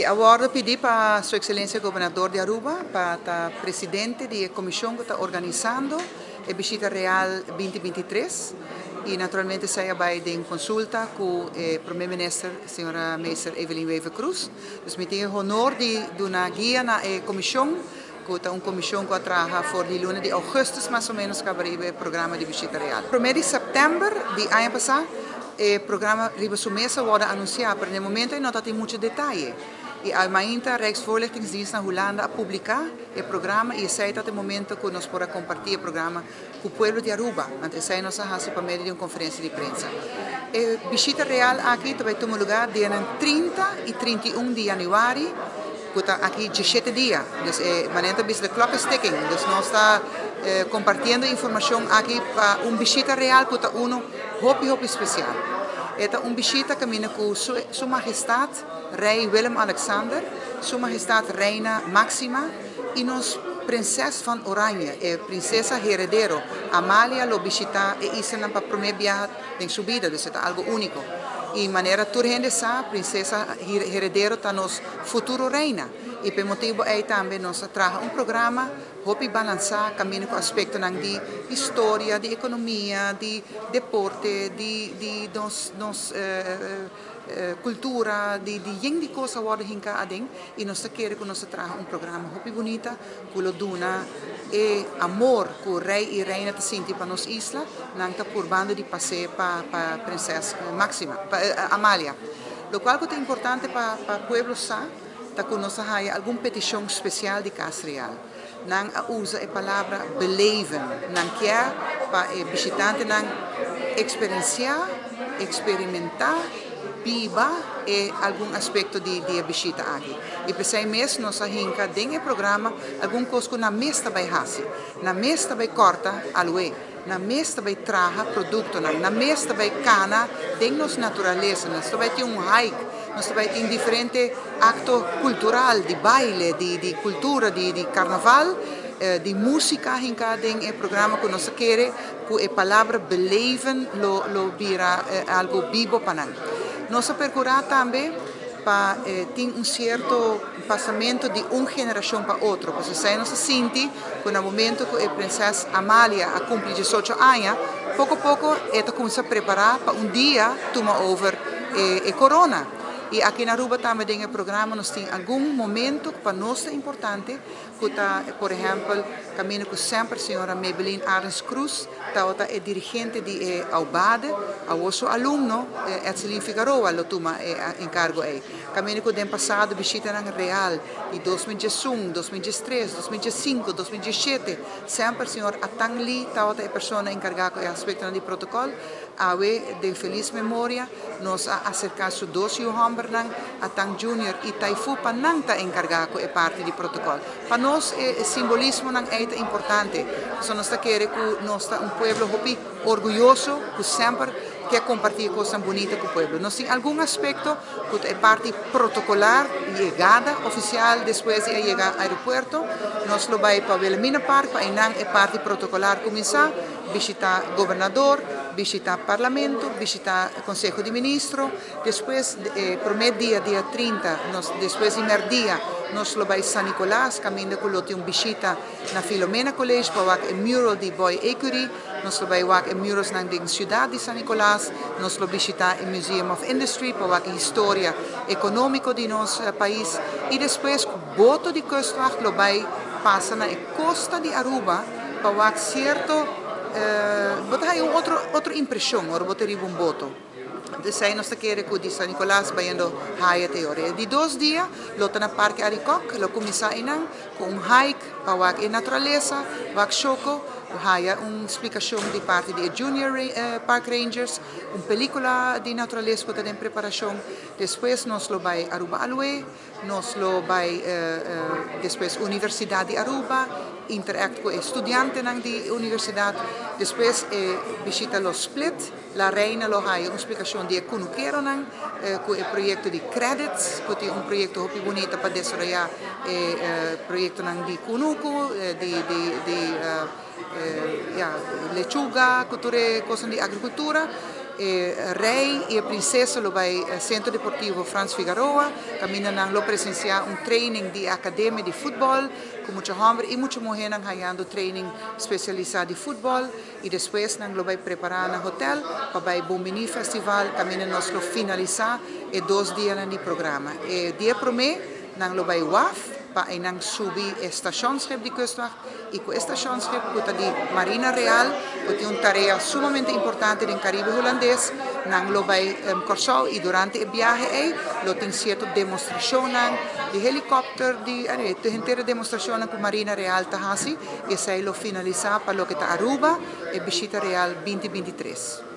A wordo pidi pa Su Excelencia Gobernador di Aruba pa ta presidente di e comision cu ta organisando e Bishita Real 2023 y naturalmente esey a bay den consulta cu e Prome Minister Sra. Meester Evelyn Wever-Croes. Dus mi tin e honor di duna guia na e comision cu ta un comision cu a traha for di luna di augustus mas o menos caba riba e programa di Bishita Real. Prome di september di aña pasa e programa riba su mes a wordo anuncia, pero na e momento ey no ta tin mucho detaye. Y al mainta Rijksvoorlichtingsdienst na Hulanda a publica e programa y esey ta e momento cu nos por a comparti e programa cu pueblo di Aruba, anto esey nos a haci pa medio di un conferencia di prensa. E bishita real aki ta bay tuma lugar dianan 30 y 31 di januari, cu ta aki 17 dia. Dus e manera ta bisa the clock is ticking, dus nos ta compartiendo informacion aki pa un bishita real cu ta uno hopi hopi special. E ta un bishita caminda cu Su Majestad Rey Willem Alexander, Su Majestad Reina Maxima y nos Prinses van Oranje, e princesa heredero Amalia lo bishita e islanan pa prome biaha den su bida, dus e ta algo unico. Y manera tur hende sa, princesa heredero ta nos futuro reina y p'e motibo ey tambe nos a traha un programa hopi balansa caminda cu aspectonan di historia, di economia, di deporte, di nos cultura, di yen di cos a wordo hinca aden y nos ta kere cu nos ta traha un programa hopi bunita cu lo duna e amor cu rey y reina ta sinti pa nos isla, nan ta purbando di pas'e pa prinses Maxima, pa Amalia. Locual cu ta importante pa pueblo sa ta cu nos a haya algun peticion special di Cas Real. Nan a usa e palabra beleven. Nan kier pa e bishitantenan experiencia, experimenta, biba e algun aspecto di e bishita aki. Y p'esey mes nos a hinca den e programa algun cos cu nan mes ta bay haci. Nan mes ta bay corta aloe, nan mes ta bay traha productonan, nan mes ta bay cana den nos naturalesa, nos ta bay tin un hike, nos ta bay tin diferente acto cultural di baile, di cultura, di carnaval, di musica hinca den e programa cu nos ta kere cu e palabra beleven lo bira algo bibo pa nan. Nos a percura tambe pa tin un cierto pasamento di un generacion pa otro, pasobra esey nos a sinti cu na momento cu e prinses Amalia a cumpli 18 aña, poco poco e ta cuminsa prepara pa un dia tuma over e corona. Y aki na Aruba tambe den e programa nos tin algun momento cu pa nos ta importante, cu ta por ehempel caminda cu semper señora Maybelline Arends Cruz tabata e dirigente di e Aubade, awor su alumno Edseline Figaroa lo tuma e encargo ey. Caminda cu den pasado bishitanan real di 2011, 2013, 2015, 2017 semper señor Atang Lee tabata e persona encarga cu e aspectonan di protocol, awe den feliz memoria nos a acerca su dos yu hombernan, Atang Junior y Taifu, pa nan ta encarga cu e parti di protocol. Pa nos e simbolismonan ey ta importante, pasobra nos ta kere cu nos ta un pueblo hopi orguyoso cu semper ke comparti e cosnan bunita cu pueblo. Nos tin algun aspecto cu ta e parti protocolar, yegada oficial despues di a yega aeropuerto, nos lo bay pa Wilhelmina Park pa eynan e parti protocolar cuminsa, bishita gobernador, bishita parlamento, bishita conseho di ministro, despues e prome dia, dia 30, nos despues di merdia nos lo bay San Nicolas caminda cu lo tin un bishita na Filomena College pa wak e mural di Boy Ecury, nos lo bay wak e muralsnan den ciudad di San Nicolas, nos lo bishita e Museum of Industry pa wak e historia economico di nos pais y despues cu boto di Kustwacht lo bay pasa na e costa di Aruba pa wak cierto, bo ta haya un otro otro impresion ora bo ta riba un boto. Esei nos ta kere cu di San Nicolas bayendo Hyatt e ora. E di dos dia lo ta na Parke Arikok, lo cuminsa einan cu un hike pa wak e naturalesa, wak Shoco, haya un splicacion di parti di e Junior Park Rangers, un pelicula di naturalesa cu ta den preparacion. Despues nos lo bay Aruba Aloe, nos lo bay despues Universidad di Aruba, interact cu e studiantenan di universidad. Despues e bishita lo split. La Reina lo haya un splikashon di e kunukeronan ku e proyekto di Credits, ku tin un proyekto hopi bunita pa desaroyá e proyektonan di kunuku, di di ya lechuga ku tur e kosnan di agrikultura. E rey y e princesa lo bay Centro Deportivo Frans Figaroa, caminda nan lo presencia un training di academia di futbol, cu mucha homber y mucha muher nan hayando training specialisa di futbol, y despues nan lo bay prepara na hotel pa bay Bon Bini Festival, caminda nos lo finalisa e 2 dianan di programa. E dia prome, nan lo bay waf, pa nan subi e stationsschip di Kustwacht y cu e stationsschip cu di Marina Real, cu tin un tarea sumamente importante den Caribe Hulandes, nan lo bay Corsou y durante e biahe ey lo tin cierto demostracion di helicopter, di anyway, henter e demostracion cu Marina Real ta hasi, y esey lo finalisa pa loke ta Aruba e bishita real 2023.